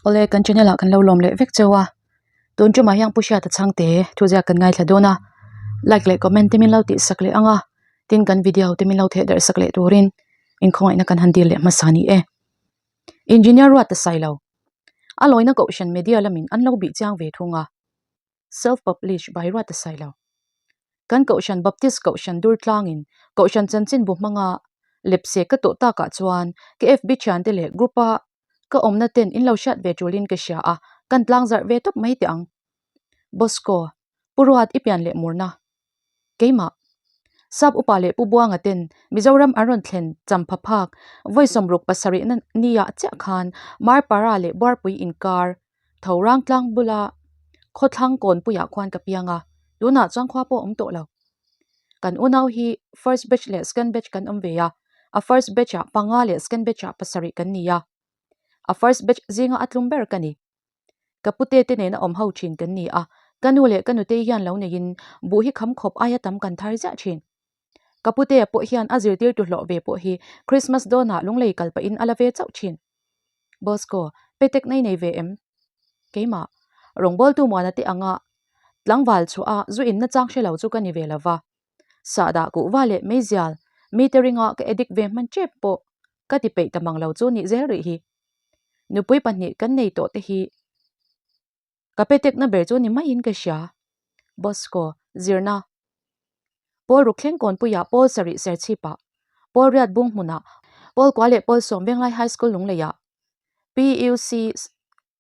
Awle kan channel ah kan lo lawm leh vek cheu a tun tumah hian Pu Hriata Chhangte thu ziak kan ngaithla dawn a like leh comment te min lo tih sak leh ang a tin kan video te min lo theh darh sak leh turin inkhawngaihna kan han dil leh hmasa ni e. Engineer Ruata Sailo a lawina kohhran media lamin an lo bih chiang ve thung a. Self Published by Ruata Sailo. Kan Kohhran Baptist Kohhran Durtlangin Kohhran chanchin bu hmanga lepse ka tawh takah chuan ka FB thiante leh group a ka awmna ten in lo hriat ve tulin ka hria a, kan tlang zarh ve tawp mai teh ang. Bosco, Pu Ruat i pian leh murna. Keimah. Sap upa leh Pu Buanga ten Mizoram an rawn thlen champha phak vawi sawmruk pasarihna niah chiah khan Marpara leh Buarpui inkar Tho rang tlang bula khawthlang kawnpuiah khuan ka piang a, tunah chuan khua pawh a awm tawh lo. Kan unau hi first batch leh second batch kan awm ve a, a first batch ah panga leh second batch ah pasarih kan ni a. A first batch zinga a tlum ber ka ni. Ka pute te nena awm ho thin kan ni a, ka nu leh ka nutei hian lo neiin buh hi kham khawp aia tam kan thar ziah thin. Ka putea pawh hian a zirtirtu hlawh ve pawh hi Christmas dawnah lunglei kal pahin a la ve chauh thin. Bosco, Petek nei nei ve em? Keimah, Rawngbawltu Muana te anga tlangval chhuah a zu inna chang hre lo chu ka ni ve lo va. Sahdah kuhva leh meizial, mite ringa ka addict ve hman tep pawh ka ti peih ta mang lo chu nih zel rih hi. Nupui pahnih kan nei tawh te hi Ka petekna ber chu ni maiin ka hria. Bosco, Zirna. Pawl Rukthleng Kawnpuiah Pawl Sarih Serchhipah, Pawl Riat Bung hmunah, Pawl Kua leh Pawl Sawm Venglai High School Lungleiah, PUC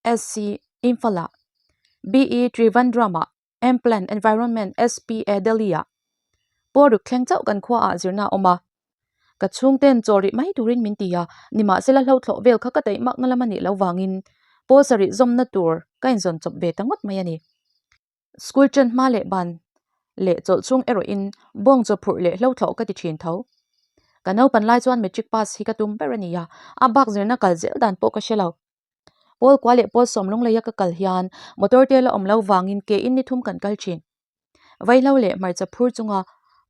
SC Imphalah, BE Trivandrum-ah, M-Plan Environment SPA Delhi-ah. Pawl Rukthleng chauh kan khuaah zirna a awm a. Ka chhungten chaw rih mai turin min ti a, nimahsela hlauhthlawh vel kha ka taih makna lam a nih loh vangin pawl sarih zawmna tur ka inzawn chawp ve ta ngawt mai a ni. School ṭan hma leh ban leh chawlh chhung erawhin bawng chaw phurh leh hlauhthlawh ka ti ṭhin tho. Ka naupan lai chuan matric pass hi ka tum ber a ni a, a bak zirna kal zel dan pawh ka hre lo. Pawl kua leh pawl sawm lungleia ka kal hian motor te la awm lo vangin ke in ni thum kan kal ṭhin. Vaihlo leh hmarcha phur chunga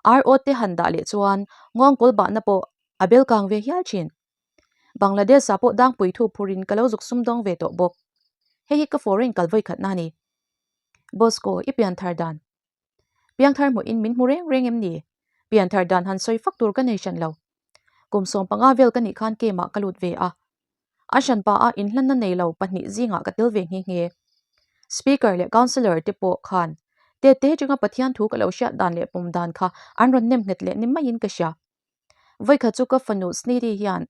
ar awt te han dah leh chuan nghawngkawl bahna pawh a bel kang ve hial thin. Bangladesh ah pawh dangpui thu phurin ka lo zuk sumdawng ve tawh bawk. Hei hi ka foreign kal vawi khatna a ni. Bosco, i pianthar dan. Piangthar hmuhin min hmu reng reng em ni? Pianthar dan han sawi fak tur ka nei hran lo. Kum 15 vel ka nih khan camp ah ka lut ve a. A hranpa a inhlanna nei lo pahnih zingah ka tel ve nghe nghe. Speaker leh Councillor te pawh khan tete atanga Pathian thu ka lo hriat dan leh pawm dan kha an rawn nem nghet leh ni maiin ka hria. Vawikhat chu ka fanu Snidi hian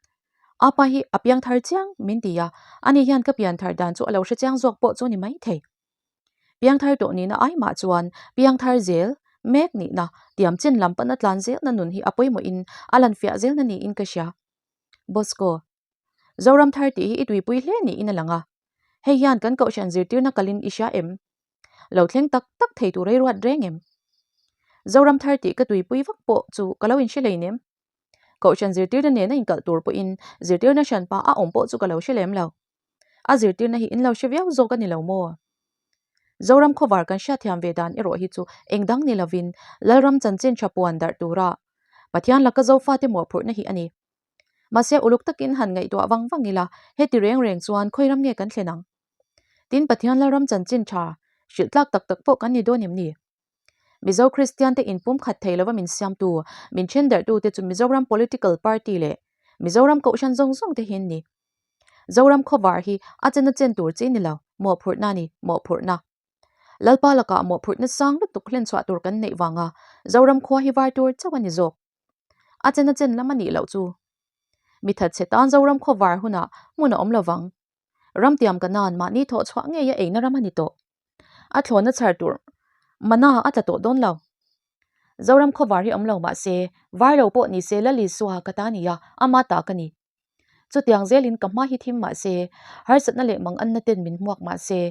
apa hi a piangthar chiang min ti a, ani hian ka pianthar dan chu a lo hre chiang zawk pawh chu ni maithei. Piangthar tawh nihna ai mah chuan piangthar zel mek nihna tiam chin lam pana tlan zelna nun hi a pawimawhin a lanfiah zelna niin ka hria. Bosco. Zoram thar tih hi i tuipui hle niin a lang a. Hei hian kan kohhran zirtirna kalin i hria em? Lo thleng tak tak thei tur ei ruat reng em? Zoram thar tih ka tuipui vak pawh chu ka lo inhre hlei nem. Kohhran zirtirna nena inkalh tur pawhin zirtirna hranpa a awm pawh chu ka lo hre lem lo. A zirtirna hi in lo hre viau zawk a ni lo maw? Zoram khawvar kan hriatthiam ve dan erawh hi chu eng dang ni lovin Lalram chanchin tha puan darh tura Pathian laka Zofate mawhphurhna hi a ni. Mahse uluk takin han ngaihtuah vang vang ila, heti reng reng chuan khawi ram nge kan thlen ang? Tin, Pathian Lalram chanchin tha hrilh tlak tak tak pawh kan ni dawn em ni? Mizo Kristian te inpum khat thei lova min siamtu, min then darhtute chu Mizoram Political Party leh Mizoram Kohhran zawng zawng te hi an ni. Zoram khawvar hi a chen a chen tur chi ni lo, mawhphurhna a ni, mawhphurhna. Lalpa lakah mawhphurhna sang lutuk hlenchhuah tur kan neih vanga Zoram khua hi var tur chauh a ni zawk. A chen a chen lam a nih loh chu. Mi thatchhe tan Zoram khawvar hunah hmun a awm lo vang. Ramtiam ka nan mahni thawh chhuah ngei a eina ram a ni tawh. A thlawhna chhar tur mana a tla tawh dawn lo. Zoram khawvar hi awm lo mah se, var lo pawh ni se Lal Isua ka ta ni a, ama ta ka ni. Chutiang zelin ka hma hi thim mah se, harsatna leh manganna ten min hmuak mah se,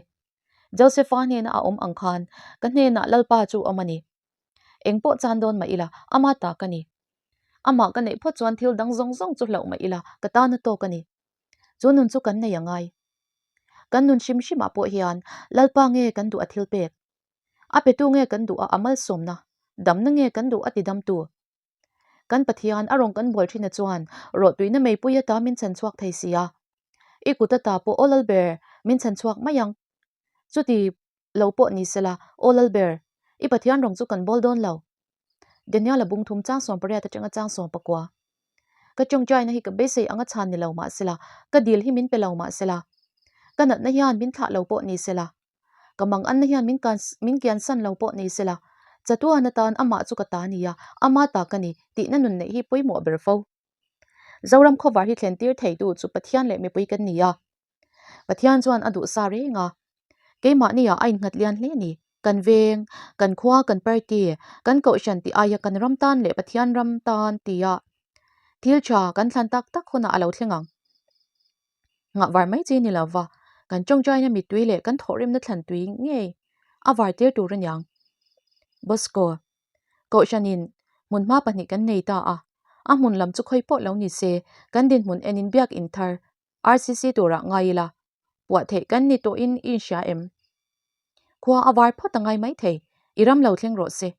Josepha hnena a awm ang khan ka hnenah Lalpa chu awm a ni. Eng pawh chan dawn mah ila, ama ta ka ni. Amah ka neih phawt chuan thil dang zawng zawng chu hlauh mah ila, ka tana tawk a ni. Chu nun chu kan nei a ngai. Kan nun hrim hrimah pawh hian Lalpa nge kan duh a thil pek? A petu nge kan duh a a malsawmna? Damna nge kan duh a tidamtu? Kan Pathian a rawn kan bawl thin a chuan rawhtuina meipui ata min chhan chhuak thei si a. I kut ata pawh aw Lalber, min chhan chhuak mai ang. Chuti lo pawh ni sela, Aw Lalber, i Pathian rawng chu kan bawl dawn lo. Daniel-a bung thum chang 18 atanga chang 19. Ka tawngtaina hi ka beisei anga chhan ni lo mah sela, ka dil hi min pe lo mah sela, ka natna hian min thlah lo pawh ni sela, ka manganna hian min kan min kiansan lo pawh ni sela, chatuan atan amah chu ka ta ni a, ama ta ka ni tihna nun neih hi pawimawh ber fo. Zoram khawvar hi thlen tir theitu chu Pathian leh mipui kan ni a. Pathian chuan a duh sa reng a, keimahniah a innghat lian hle ni. Kan veng, kan khua, kan party, kan kohhran tih aia kan ram tan leh Pathian ram tan tia thil tha kan thlan tak tak hunah a lo thleng ang. Nghah var mai chi ni lo va, kan tawngtaina mittui leh kan thawhrimna thlan tui ngei a var tir tur a niang. Bosco, Kohhranin hmunhma pahnih kan nei ta a, a hmun lam chu khawi pawh lo ni se, kan dinhmun enin biak inthar RCC turah ngai ila, puah theih kan ni tawhin i inhria em? Khua a var phawt a ngai mai thei, i ram lo thleng rawh se.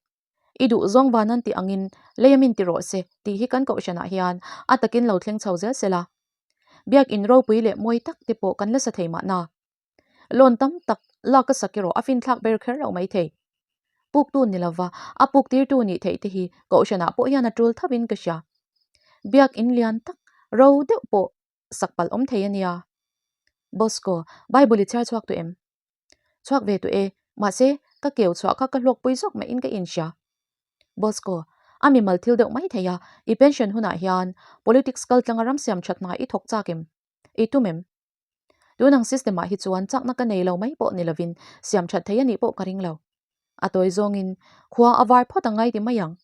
I duh zawng van an tih angin lei a min ti rawh se tih hi kan kohhranah hian a takin lo thleng chho zel sela. Biak in ropui leh mawi tak te pawh kan la sa thei mahna. Loan tam tak lak a sak erawh a finthlak ber kher lo mai thei. Puktu ni lova a puk tirtu nih theih te hi kohhranah pawh hian a tul thovin ka hria. Biak in lian tak ro deuh pawh sak palh awm thei a nia. Bosco, Bible i chhiar chhuak tawh em? Chhuak ve tawh e, mahse ka keu chhuah kha ka hlawkpui zawk maiin ka inhria. Bosco, a mimal thil deuh mai thei a, i pension hunah hian politics kal tlanga ram siam that hna i thawk chak em? I tum em? Tun ang system ah hi chuan chakna ka nei lo mai pawh ni lovin siam that thei a nih pawh ka ring lo. A tawi zawngin khua a var phawt a ngai ti mai ang.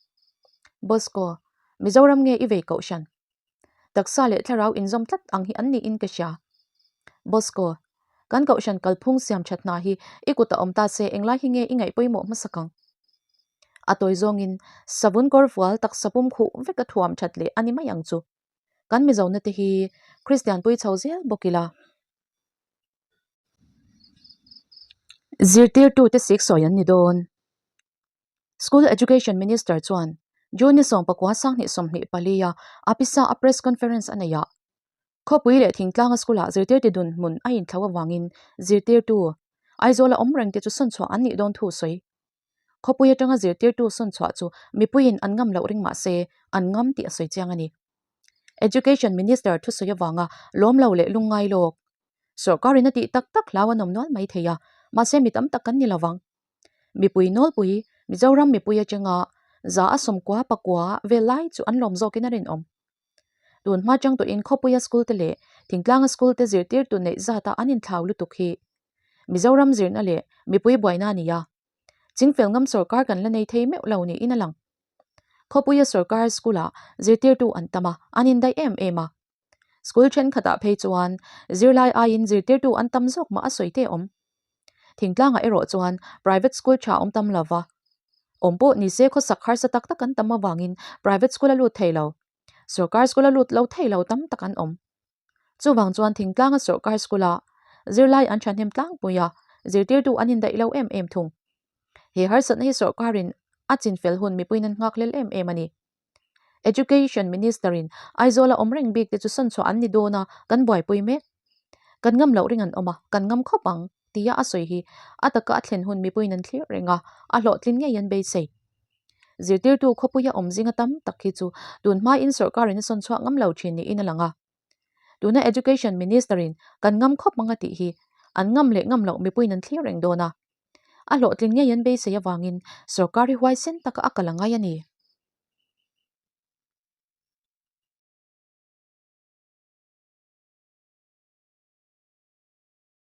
Bosco, Mizoram nge i vei kohhran? Taksa leh thlarau inzawm tlat ang hi an niin ka hria. Bosco, Kan kohhran kalphung siam that hna hi i kut a awm ta se englai hi nge i ngaih pawimawh hmasak ang? A tawi zawngin savun kawr fual taksa pum khuh vek a thuam that leh a ni mai ang chu. Kan Mizona te hi Kristian pui chho zel bawk ila. Zirtirtute sik sawi an ni dawn. School Education Minister chuan June ni 19 2024 a Apisa a press conference a neih ah khawpui leh thingtlanga school-ah zirtirti dunhmun a inthlo avangin zirtirtu Aizawl a awm reng te chu sawnchhuah an nih dawn thu sawi. Khawpui atanga zirtirtu sawnchhuah chu mipuiin an ngam loh ring mah se an ngam tih a sawi chiang a ni. Education Minister thusawi avanga lawm lo leh lungngai lawk. Sawrkarin a tih tak tak hlau an awm nual mai thei a, mahse mi tam tak kan ni lovang. Mipui nawlpui, Mizoram mipui atanga za a sawmkua pakua vel lai chu an lawm zawkin a rinawm. Tun hma chang tawhin khawpuia school te leh thingtlanga school te zirtirtu neih zata an inthlau lutuk hi Mizoram zirna leh mipui buaina a ni a. Chingfel ngam sawrkar kan la nei thei meuh lo niin a lang. Khawpuia sawrkar school-ah zirtirtu an tam a, an indaih em em a. School thenkhatah phei chuan zirlai aiin zirtirtu an tam zawk mah a sawi te awm. Thingtlangah erawh chuan private school tha awm tam lova. Awm pawh ni se khawsak harsa tak tak an tam avangin private school a lut thei lo. Sawrkar school a lut lo thei lo tam tak an awm. Chuvang chuan thingtlanga sawrkar school a zirlai an thahnem tlangpui a, zirtirtu an indaih lo em em thung. He harsatna hi sawrkarin a chinfel hun mipuiin an nghak lel em em a ni. Education Minister in Aizawl a awm reng bik te chu sawnchhuah an ni dawn a, kan buaipui mek. Kan ngam loh ring an awm a, kan ngam khawp ang, tia a sawi hi a taka a thlen hun mipuiin an thlir reng a, a hlawhtlin ngei an beisei. Zirtirtu khawpuia awm zinga tam tak hi chu tun hmain sawrkarin a sawnchhuah ngam lo thin niin a lang a. Tuna Education Minister in kan ngam khawp ang a tih hi an ngam leh ngam loh mipuiin an thlir reng dawn a. A hlawhtlin ngei an beisei avangin sawrkar hi huaisen taka a kal a ngai a ni.